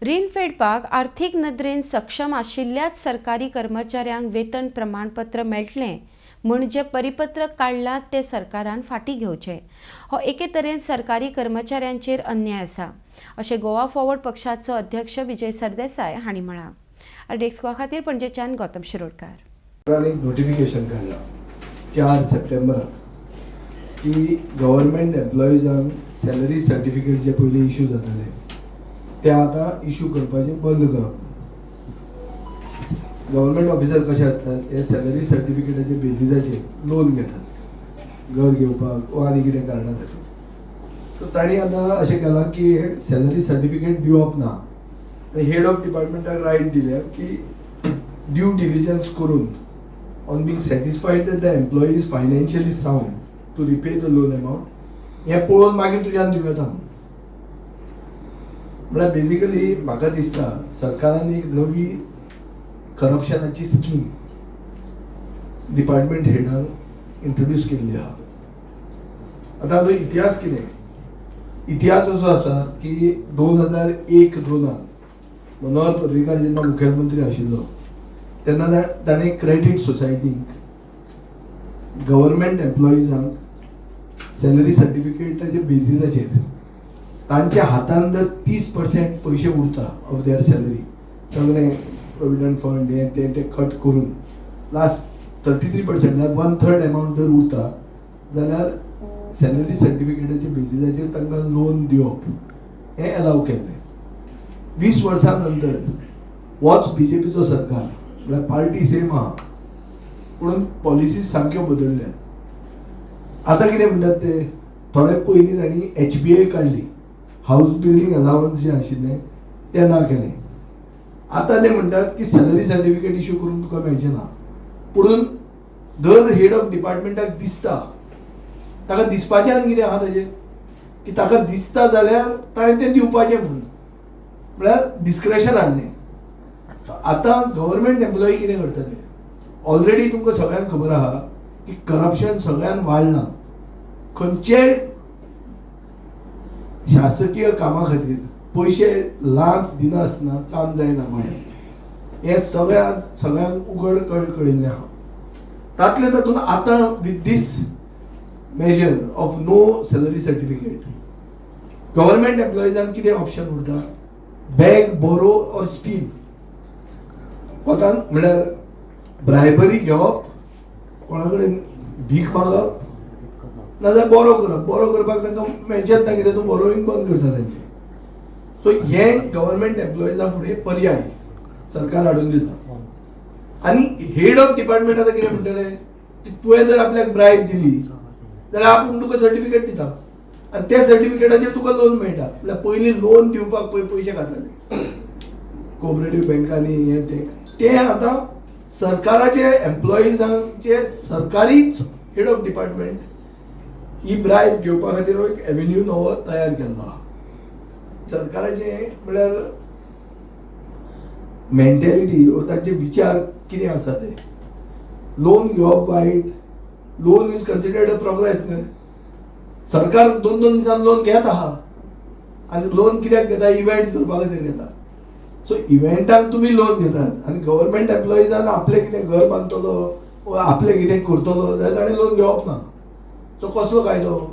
रीण फेडपाक आर्थीक नदरेन सक्षम आशिल्ल्याच सरकारी कर्मचाऱ्यांक वेतन प्रमाणपत्र मेळटलें म्हूण जें परिपत्रक काडलां तें सरकारान फाटीं घेवचें. हो एके तरेन सरकारी कर्मचाऱ्यांचेर अन्याय आसा, अशें गोवा फॉरवर्ड पक्षाचो अध्यक्ष विजय सरदेसाय हांणी म्हळां. आरडीएक्स गोवा खातीर पणजेच्यान गौतम शिरोडकार. सरकारान एक नोटिफिकेशन काडलां 4 सप्टेंबराक की गव्हर्मेंट एम्प्लॉइजांक सॅलरी सर्टिफिकेट जे पयलीं इशू जाताले ते आतां इशू करपाचें बंद करप. गव्हर्मेंट ऑफिसर कशे आसतात, हे सॅलरी सर्टिफिकेटाच्या बेजिसाचेर लोन घेतात घर घेवपाक वा आनी कितें कारणा खातीर. सो तांणी आतां अशें केलां की सॅलरी सर्टिफिकेट दिवप ना आनी हेड ऑफ डिपार्टमेंटाक रायट दिल्या की ड्यू डिलिजन्स करून, on being satisfied that the employee is financially sound to repay the loan amount, हें पळोवन मागीर तुज्यान दिवं येता म्हणून. म्हळ्यार बेजिकली म्हाका दिसता सरकारान एक नवी करप्शनाची स्कीम डिपार्टमेंट हेडांक इंट्रोड्यूस केल्ली आहा. आतां हाजो इतिहास कितें? इतिहास असो आसा की 2001-2त मनोहर पर्रीकार जेन्ना मुखेलमंत्री आशिल्लो तेन्ना ताणें क्रेडीट सोसायटीक गव्हर्मेंट एम्प्लॉइजांक सॅलरी सर्टिफिकेटाच्या बेजिसाचेर तांच्या हातान जर 30% पयशे उरता ऑफ there salary, सगळें प्रोविडंट फंड हें तें तें कट करून लास्ट 33%, म्हळ्यार वन थर्ड एमावंट जर उरता जाल्यार सॅलरी सर्टिफिकेटाच्या बेजिसाचेर तांकां लोन दिवप हें एलाव केल्लें. 20 वर्सां नंतर होच बीजेपीचो सरकार, म्हळ्यार पार्टी सेम आहा पूण पॉलिसीज सामक्यो बदलल्यात. आतां कितें म्हणटात ते, थोडे पयलीं तांणी एचबीए काडली, हावज बिल्डींग अलावन्स जें आशिल्लें तें ना केलें. आतां ते म्हणटात की सॅलरी सर्टिफिकेट इशू करून तुका मेळचें ना. पुणून दर हेड ऑफ डिपार्टमेंटाक दिसता, ताका दिसपाचें आनी कितें आहा ताजेर की ताका दिसता जाल्यार ताणें तें दिवपाचें म्हणून, म्हळ्यार डिस्क्रेशन हाडलें. आतां गव्हर्मेंट एम्प्लॉई कितें करतले? ऑलरेडी तुमकां सगळ्यांक खबर आहा की करप्शन सगळ्यान वाडलां. खंयचेय शासकीय कामा खातीर पयशे, लांच दिनासतना काम जायना गोंयांत, हें सगळ्यांक उगड कळिल्लें आहा. तातले तातूंत आतां with this measure of no salary certificate, government एम्प्लॉइजांक कितें ऑप्शन उरता? बॅग, बोरो ऑर स्टील. कोतान म्हळ्यार ब्रायबरी घेवप, कोणा कडेन भीक मागप, नाजाल्यार बोरो करप. बोरो करपाक तांकां मेळचेंच ना कित्याक तूं बोरोईंग बंद करता तांचें. सो हें गव्हर्मेंट एम्प्लॉइजा फुडें पर्याय सरकार हाडून दिता. आनी हेड ऑफ डिपार्टमेंट आतां कितें म्हणटले की तुवें जर आपल्याक ब्रायब दिली जाल्यार आपूण तुका सर्टिफिकेट दिता आनी त्या सर्टिफिकेटाचेर तुका लोन मेळटा. म्हळ्यार पयलीं लोन दिवपाक पळय पयशे खाताले कोऑपरेटीव बँकांनी हें तें, तें आतां सरकाराचे एम्प्लॉइजांचे सरकारीच हेड ऑफ डिपार्टमेंट ही ब्रायब घेवपा खातीर एक एव्हेन्यू नवो तयार केल्लो आहा. सरकाराचे म्हळ्यार मेंटेलिटी वो तांचे विचार कितें आसा ते, लोन घेवप वायट. Loan is considered a progress न्हय. सरकार दोन दोन दिसान लोन घेत आहा आनी लोन कित्याक घेता? इव्हेंट्स करपा खातीर घेता. सो इव्हेंटाक तुमी लोन घेतात आनी गव्हर्मेंट एम्प्लॉइजान आपलें कितें घर बांदतलो वा आपलें कितें करतलो जाल्यार ताणें लोन घेवप ना. सो कसलो कायदो?